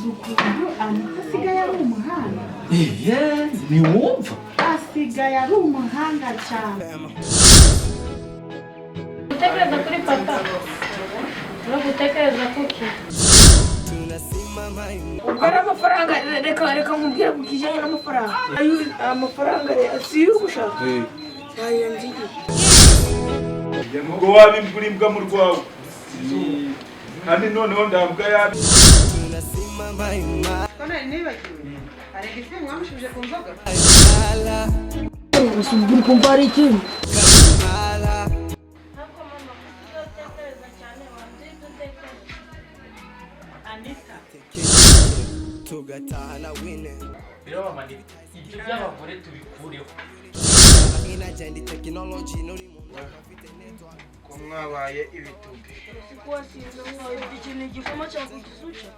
Uzi ukuntu Anita asigaye ari umuhanga? Ehe, ntiwumva? Asigaye ari umuhanga cyane. Gutekereza kuri papa no gutekereza kuki? Ubwo ari amafaranga, reka nkubwire ku kijyanye n'amafaranga. Ayo amafaranga rero si yo gushaka, yayanzigiye. Ubwo waba imvura imbwa mu rwawe, kandi noneho ndabwa yabi. Ko nari nibagiwe, Alexis mwamushubije ku nzoga? Uri kumva hari ikintu? Ariko mama, kuki utekereza cyane? Wambwiye ibyo utekereza. Anita. Tugatahana wine. Rero mama, ibyo by'abagore tubikureho. Inagenda tekinoloji n'uri mu mwaka afite network. Ko mwabaye ibitubi? Sikuwasinze mwawe, ikintu igikoma cyakugizuca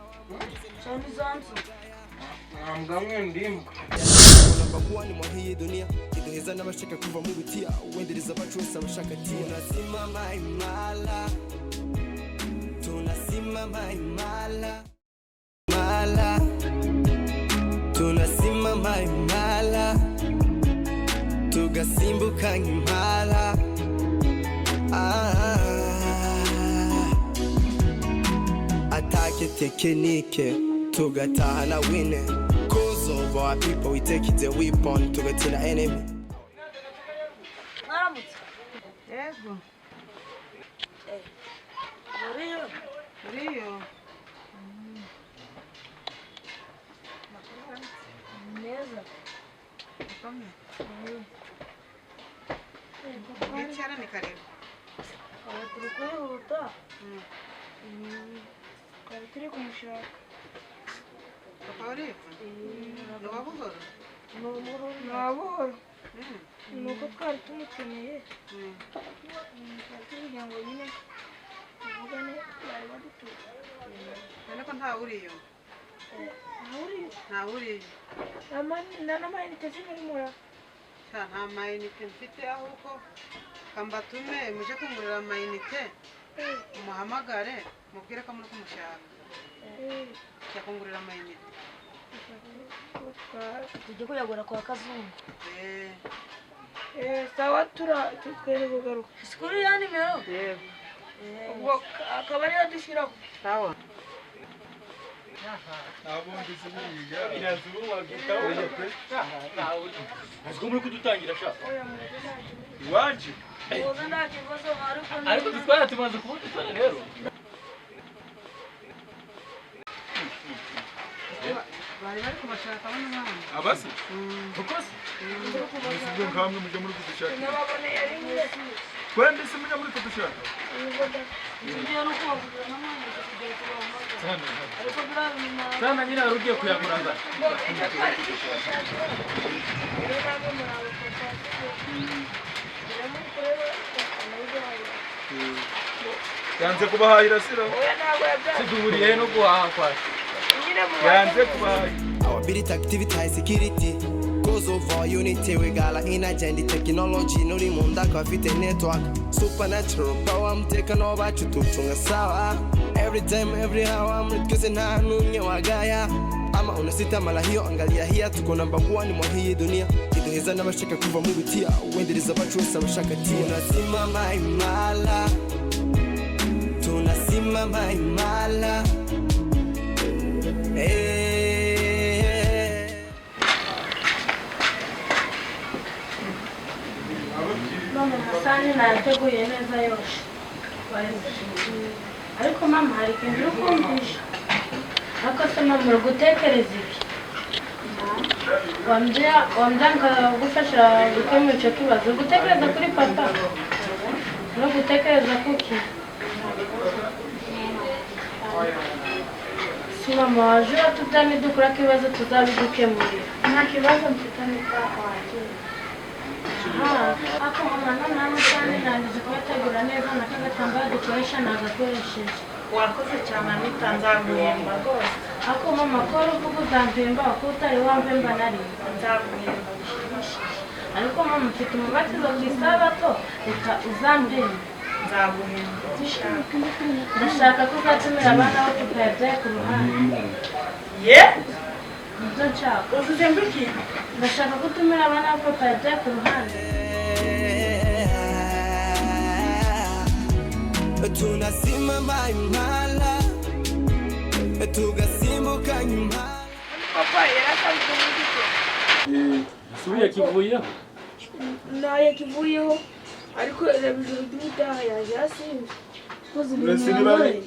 cyane izansi. Mwambwa mwe, ndimbwa. Number one mwa hii dunia, iduheza n'abashaka kuva mu butiya, wendereza abacu bose abashaka tiya. Tunasimama imara, tunasimama imara imara, tunasimama imara, tugasimbuka nk'impala. Ah. Atake tekinike, tugatahana wine, 'cause of our people we take it a weapon, tugatsinda enemy. Mwaramutse. Yego. Muriyo? Uriyo. Neza. Icyara ni karibu. Aba turi kwihuta. Twari turi kumushaka. Papa Olive ni uwa buhoro? Ni uwa buhoro. Ni uko twari tumukeneye. Twari turi kugira ngo nyine tuvugane, bari badutuye. None ko ntawe uriyo? Ntawuriyo. Ntawe uriyo. Nta n'amayinite z'ibimura. Sha, nta mayinite mfite, ahubwo kambatume muje kungurira amayinite, umuhamagare mubwire ko muri kumushaka, jya kungurira amayinite. Tujye kuyagura kwa Kazungu. Eh. Sawa, tura twere kugaruka. Si kuri ya nimero? Yego. Ubwo akaba ariyo dushyiraho. Sawa. Biraza ubu wabyitaho. Ntabwo muri kudutangira sha. Iwacu. Wowe nta kibazo, ariko Ariko dutwara, tumaze kubona dutwara rero. Bari kubashaka bano bana. Abasi Kuko se ubwo nkamwe mujya muri kudushaka? Nababoneye rimwe. Twembi se mujya muri kudushaka? Tugiye no kubagurira n'amayinite kugira ngo tubahamagare. Ariko biriya bintu Sana nyine wari ugiye kuyagura ngana. Icyo twari dushaka rero, namwe muri abo papa, rero muri kureba bakanabibaye. Yanze kubahahira sira. Oya, ntabwo yabyaye. Duhuriye no guhaha kwa Nyine mu Yanze kubahahira. Our ability, activity, high security. 'Cause of our unity, we got energy and the technology. Nuri munda kwa afite network. Supernatural power, umutekano wacu tuwucunga sawa. Every time, every hour, muri twese nta n'umwe wagaya. Ama unasita mara hiyo, angalia hiya, tuko number one mwa hii dunia. Iduheza n'abashaka kuva mu butiya, wendereza abacu bose abashaka tiya. Tunasimama imara, tunasimama imara. Eh. Mama, amasahani nayateguye neza yose. Ariko mama, hari ikintu uri kumvisha. Ariko se mama, uri gutekereza iki? Wambya nkagufasha gukemura icyo kibazo. Uri gutekereza kuri papa no gutekereza kuki? Si mama waje uratubya, nidukura ikibazo tuzabigukemurira. Nta kibazo mfite wanjye. Aha, ako mama, noneho amasahani ndangije kuyategura neza, nako gatambaro dukoresha nagakoresheje. Wakoze cyane Anita, nzaguhemba rwose. Ako mama, ko wari uvuga uzampemba, ko utari wampemba na rimwe? Nzaguhemba bishimishije. Ariko mama, mfite umubatizo ku isabato, reka uzampembe. Nzaguhemba uko ushaka. Ndashaka ko uzatumira abana bo papa yabyaye ku ruhande. Ye? Nibyo nshaka. Uvuze ngo iki? Ndashaka ko utumira abana ba papa yabyaye ku ruhande. Tunasimama imara tugasimbuka nyuma. Papa yarasanzwe mu gito. Subiye kivuyeho. Naye kivuyeho ariko reba ijoro ry'ubutaha yaje yasinze.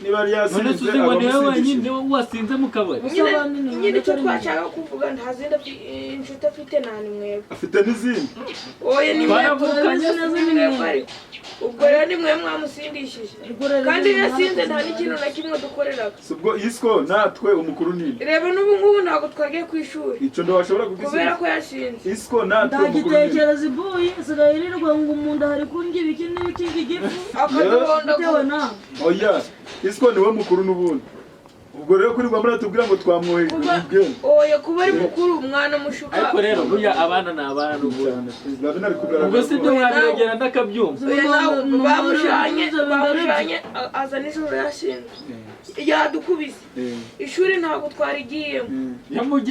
Niba yasinze ngo niwe wenyine wasinze mu kabari. Nyine icyo twashaka kuvuga nta zindi inshuti afite nta ni mwebwe. Afite n'izindi. Oya ni mwebwe. Ubwo rero ni mwe mwamusindishije. Kandi yasinze nta n'ikintu na kimwe dukoreraga. Ubwo Isco natwe umukuru nini. Reba n'ubu ngubu ntabwo twagiye ku ishuri. Icyo ndabashobora kugisubiza. Kubera ko yasinze. Isco natwe umukuru nini. Ndagitekereza ibuyi isigaye irirwa ngo umuntu hari kurya ibiki n'ibiki igifu. Akaduhonda nawe. Oya, Isco niwe mukuru n'ubundi. Ubwo rero kuri rwa muratubwira ngo twamwoheje ubwenge. Oya kuba ari mukuru umwana mushuka. Ariko rero burya abana ni abana n'ubundi. Ubwo si byo mwabiregera ndakabyumva. Bamushanye aza nijoro yasinze. Yadukubise. Ishuri ntabwo twarigiyemo.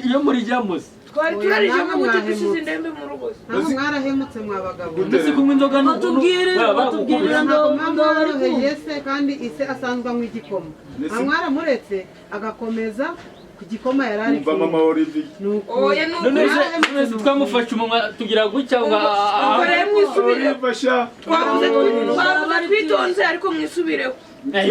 Iyo murijyamo se. Twari turarijemo gute dusize indembe mu rugo. Ntabwo mwarahemutse mwa bagabo. Ndetse kunywa inzoga batubwirira batubwirira ngo bari kumwe se kandi ise asanzwe anywa igikoma. Mwaramuretse agakomeza ku gikoma yarari. Umva mama Olivier. Oya none se twamufashe umunwa tugira gutya ngo mwisubire. Twavuze twitonze ariko mwisubireho.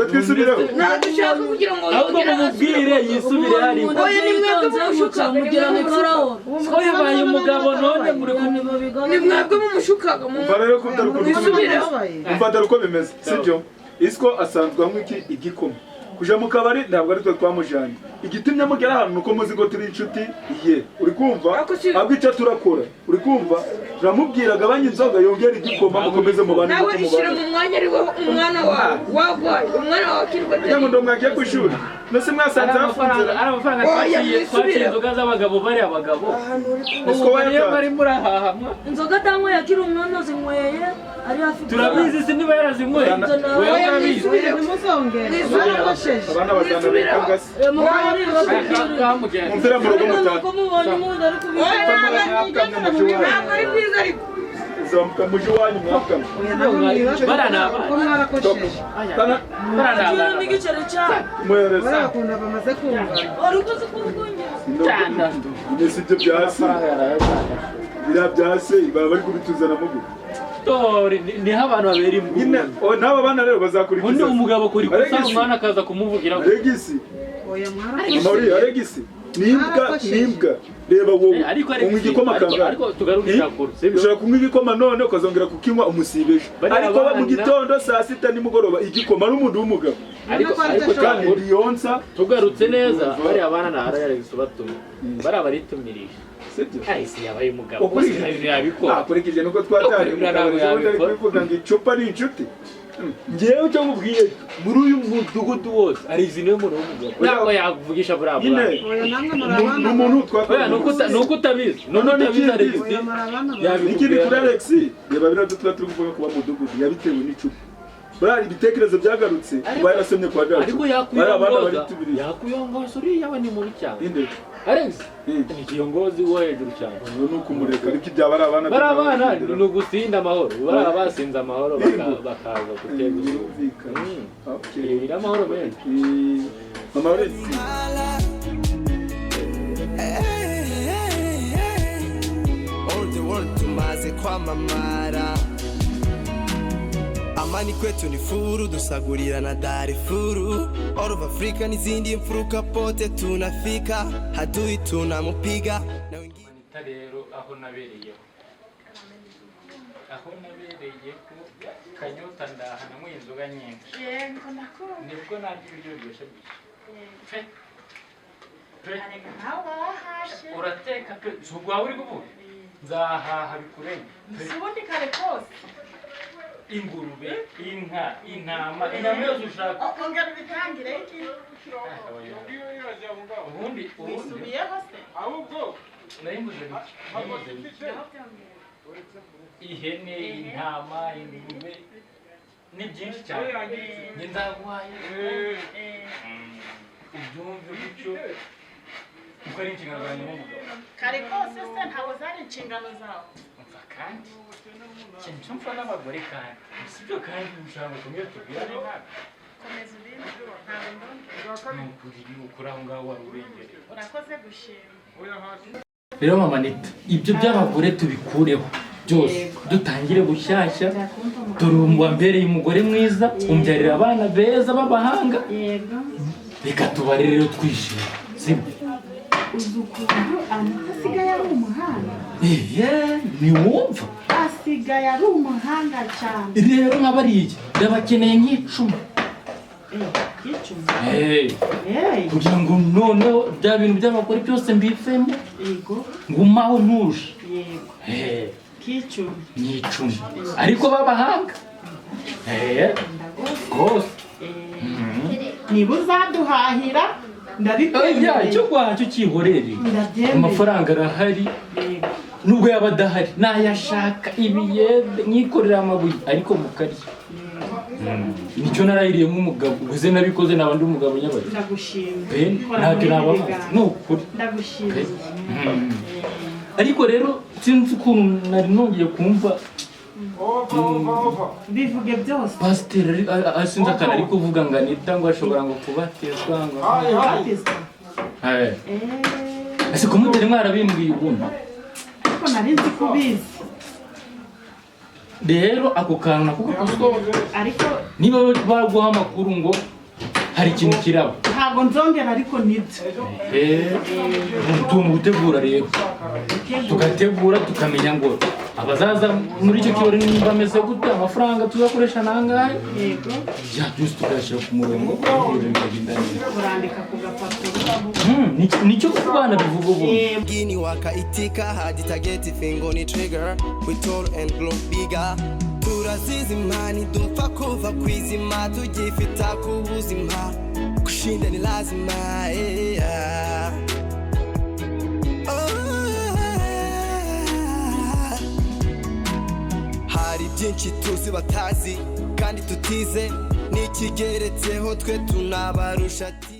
Twisubireho. Ntabwo dushaka kugira ngo ahubwo mumubwire yisubire hari. Oya ni mwebwe mumushukaga. Mugira ngo ikoraho. Ko yabaye umugabo none muri kumwe. Ni mwebwe mumushukaga. Umva rero ko umva dore uko bimeze sibyo? Isco asanzwe anywa iki igikoma. Kuja mu kabari ntabwo ari twe twamujanye. Igitumye mugera ahantu nuko muzi ngo turi inshuti ye. Uri kumva? Ahubwo icyo turakora. Uri kumva? Turamubwira agabanye inzoga yongera igikoma mukomeze mubane. Nawe ishyira mu mwanya ari wowe umwana wawe wagwaye umwana wawe akirwa. Kugira ngo ndomwagiye ku ishuri. Nose mwasanze hafunze. Ari amafaranga twaciye inzoga z'abagabo bari abagabo. Ubu niyo bari murahaha. Inzoga atanyweye akiri umwana zinyweye ari hafi. Turabizi se niba yarazinyweye. Oya mwisubire ntimuzongere. Mwarakosheje. Abana bazana bikangase. Mumvira mu rugo mutatu. Ntabwo ari byiza ariko. Zamuka muje iwanyu mwapkamwe. Ko mwarakosheje. Barana n'igiceri cyane. Mwereza. Barakunda bamaze kumva. Wari ukoze kurwongera. Nese ibyo byase. Bira byase baba bari kubituzana mu gute. Tori niho abantu babera imbwa. Nyine n'aba bana rero bazakurikiza. Undi umugabo kuri kusa umwana akaza kumuvugira. Regisi. Oya mwarakosheje. Mama Regisi. Nimbwa nimbwa reba wowe unywa igikoma kangahe ariko tugarukira kure ushobora kunywa igikoma none ukazongera kukinywa umusibejo ariko mu gitondo saa sita nimugoroba igikoma ari umuntu w'umugabo ariko kandi biyonsa tugarutse neza bari abana na Alex batumye bari abaritumirisha sibyo ahise yabaye umugabo ibintu yabikora akurikije nuko twatari kuvuga ngo icupa ni inshuti ngewe icyo nkubwiye muri uyu mudugudu wose arizi niwe muntu w'umugabo ntabwo yakuvugisha buriya nyine ni umuntu twakora nuko utabizi none utabizi Alex ikindi kuri Alex reba biriya tuba turi kuvuga kuba mudugudu yabitewe n'icupa buriya ibitekerezo byagarutse kuba yarasomye kwa gacu ariko yakuyongoza yakuyongoza uriya we ni mubi cyane Alex ni kiongozi wo hejuru cyane ni ukumureka ariko ibyaba ari abana bari abana ni ugusinda amahoro bari abasinze amahoro bakaza gutega usura amahoro menshi mama Alex All the world tumaze kwamamara Amani kwetu ni furu dusagurira na Darifuru All of Africa n'izindi mfuruka pote tunafika hadui tunamupiga na wengine rero aho nabereyeho kanyota ndaha nanyweye inzoga nyinshi yego nakumva nibwo narya ibiryo biryoshye gusa pe pe nawe wahashe urateka pe si ubwawe uri kuvuga nzahaha bikurenge si ubundi kare kose ingurube inka intama inyama yose ushaka ongera ubitangire iki ubundi wisubiyeho se ahubwo nari mvuze bike ihene intama ingurube ni byinshi cyane njye nzaguhaye ubyumve gutyo. ko ari inshingano zanjye nk'umugabo. Kare kose se ntabwo zari inshingano zawe? Umva kandi, ikintu cyo mfa n'abagore kandi sibyo, kandi ushaka ngo tumwe tubwirane nabi. Komeza ubindi, ntabwo ndongera. Ni ukuri, ni ukuri, aho ngaho wari urengereye. Urakoze gushima. Rero mama Anita, ibyo by'abagore tubikureho byose, dutangire bushyashya. Dore wambereye umugore mwiza, umbyarira abana beza b'abahanga. Yego. Reka tubare rero twishimye, sibyo? Uzi ukuntu Anita asigaye ari umuhanga? Iye, ntiwumva? Asigaye ari umuhanga cyane. Rero nka bariya ndabakeneye nk'icumi. Icumi? Hey, Hey. kugira ngo noneho bya bintu by'abagore byose mbivemo, ngumaho ntuje. Hey, K'icumi? Ni 10 ariko b'abahanga. Eh, rwose. Niba uzaduhahira. Oya, Ndabikwemereye. Icyo guhaha cyo cyihorere. Ndabyemeye. Amafaranga arahari, nubwo yaba adahari nayashaka ibiyede nkikorera amabuye, ariko mukarya. Nicyo narahiriye nk'umugabo, uguze nabikoze naba ndi umugabo nyabagendwa. Ndagushimye. Pe, Kora ntacyo muri naba ibi maze biganza. ni ukuri. Ndagushimiye. Ariko rero sinzi ukuntu nari nongeye kumva. Bivuge byose. Pasiteri sinzi akantu ari kuvuga ngo Anita ngo ashobora ngo kubatizwa ngo Kubatizwa? Eh. Ese ko mutari mwarabimbwiye ubundi? Ariko nari nzi ko ubizi. Rero ako kantu nako gakosora. Ariko niba baguha amakuru ngo hari ikintu kiraba, ntabwo nzongera, ariko nibyo. Eh, tugomba gutegura rero, tugategura tukamenya ngo abazaza muri icyo kirori niba bameze gute, amafaranga tuzakoresha ni angahe. Ya byose tukayashyira ku murongo, ibintu bikagenda neza. Urandika ku gapapuro. Nicyo ku bana bivuga ubundi. Gini wakaitika hadi target fingoni trigger, we tall and grow bigger, turazizima ntidupfa kuva kwizima, tugifita ku buzima, kushinda ni lazima, yeah. Oh. Hari byinshi tuzi batazi kandi tutize n'ikigeretseho, twe tunabarusha ati.